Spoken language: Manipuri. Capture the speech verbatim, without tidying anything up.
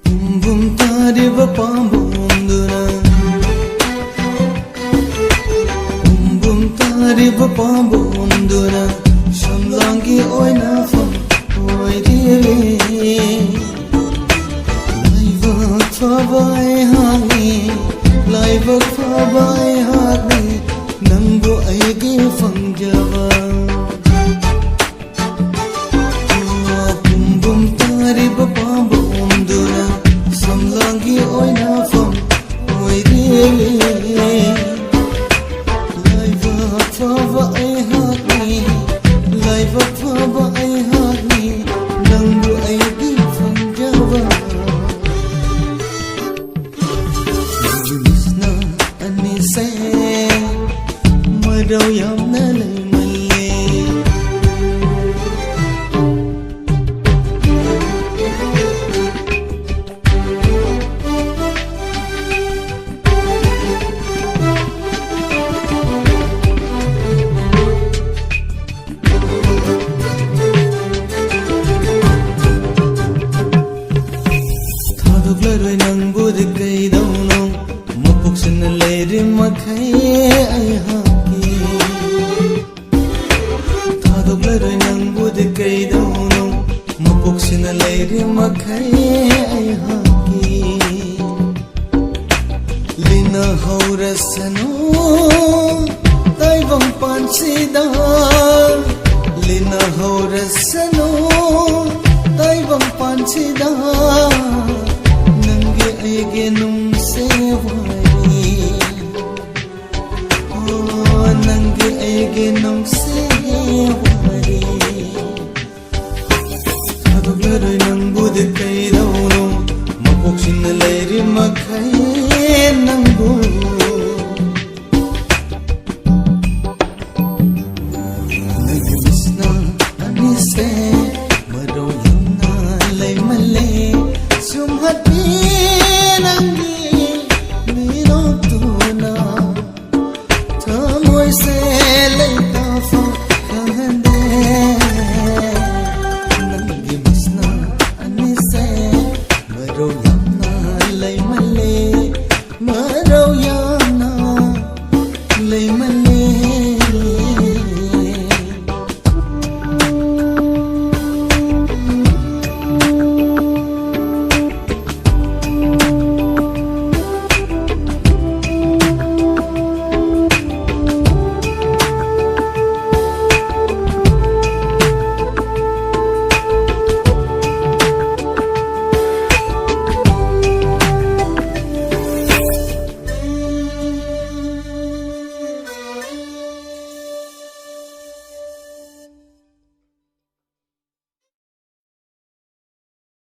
ꯄꯨꯝꯕꯨꯝ ꯇꯥꯔꯤꯕ ꯄꯥꯝꯕꯣꯝꯗꯨꯅ, ꯄꯨꯝꯕꯨꯝ ꯇꯥꯔꯤꯕ ꯄꯥꯝꯕꯣꯝꯗꯨꯅ ꯁꯝꯂꯥꯡꯒꯤ ꯑꯣꯏꯅꯐꯝ ꯑꯣꯏꯔꯤꯔꯦ꯫ ꯂꯥꯏꯕꯛ ꯐꯕ ꯑꯩꯍꯥꯛꯅꯤ, ꯂꯥꯏꯕꯛ ꯐꯕ ꯑꯩꯍꯥꯛꯅꯤ, ꯅꯪꯕꯨ ꯑꯩꯒꯤ ꯐꯪꯖꯕ꯫ ꯄꯨꯝꯕꯨꯝ ꯇꯥꯔꯤꯕ ꯄꯥꯝꯕꯣꯝꯗꯨꯅ ꯁꯝꯂꯥꯡꯒꯤ ꯑꯣꯏꯅꯐꯝ ꯑꯣꯏꯔꯦ꯫ ꯂꯥꯏꯕꯛ ꯐꯕ ꯑꯩꯍꯥꯛꯅꯤ, ꯂꯥꯏꯕꯛ ꯐꯕ ꯑꯩꯍꯥꯛꯅꯤ, ꯅꯪꯕꯨ ꯑꯩꯒꯤ ꯐꯪꯖꯕ꯫ ꯅꯪꯒꯤ ꯃꯤꯠꯁꯤꯅ ꯑꯅꯤꯁꯦ ꯃꯔꯧ ꯌꯥꯝꯅ ꯂꯩꯃꯜꯂꯦ꯫ ꯊꯥꯗꯣꯛꯂꯔꯣꯏ ꯅꯪꯕꯨꯗꯤ ꯀꯩꯗꯧꯅꯣ, ꯃꯄꯨꯛꯁꯤꯅ ꯂꯩꯔꯤ ꯃꯈꯩ ꯑꯩꯍꯥꯛꯀꯤ꯫ ꯊꯥꯗꯣꯛꯂꯔꯣꯏ ꯅꯪꯕꯨꯗꯤ ꯀꯩꯗꯧꯅꯣ, ꯃꯄꯨꯛꯁꯤꯅ ꯂꯩꯔꯤ ꯃꯈꯩ ꯑꯩꯍꯥꯛꯀꯤ꯫ ꯂꯤꯅꯍꯧꯔꯁꯅꯨ ꯇꯥꯏꯕꯪ ꯄꯥꯟꯁꯤꯗ, ꯂꯤꯅꯍꯧꯔꯁꯅꯨ ꯇꯥꯏꯕꯪ ꯄꯥꯟꯁꯤꯗ, ꯅꯪꯒꯤ ꯑꯩꯒꯤ ꯅꯨꯡꯁꯤ ꯋꯥꯔꯤ꯫ ꯑꯣ, ꯅꯪꯒꯤ ꯑꯩꯒꯤ ꯅꯨꯡꯁꯤ ꯋꯥꯔꯤ꯫ ꯊꯥꯗꯣꯛꯂꯔꯣꯏ ꯅꯪꯕꯨꯗꯤ ꯀꯩꯗꯧꯅꯣ, ꯃꯄꯣꯛꯁꯤꯅ ꯂꯩꯔꯤ ꯃꯈꯩ ꯅꯪꯕꯨ꯫ ꯅꯪꯒꯤ ꯃꯤꯠꯁꯤꯅ ꯑꯅꯤꯁꯦ ꯃꯔꯧ ꯌꯥꯝꯅ ꯂꯩꯃꯜꯂꯦ꯫ ꯁꯨꯝꯍꯠꯄꯤ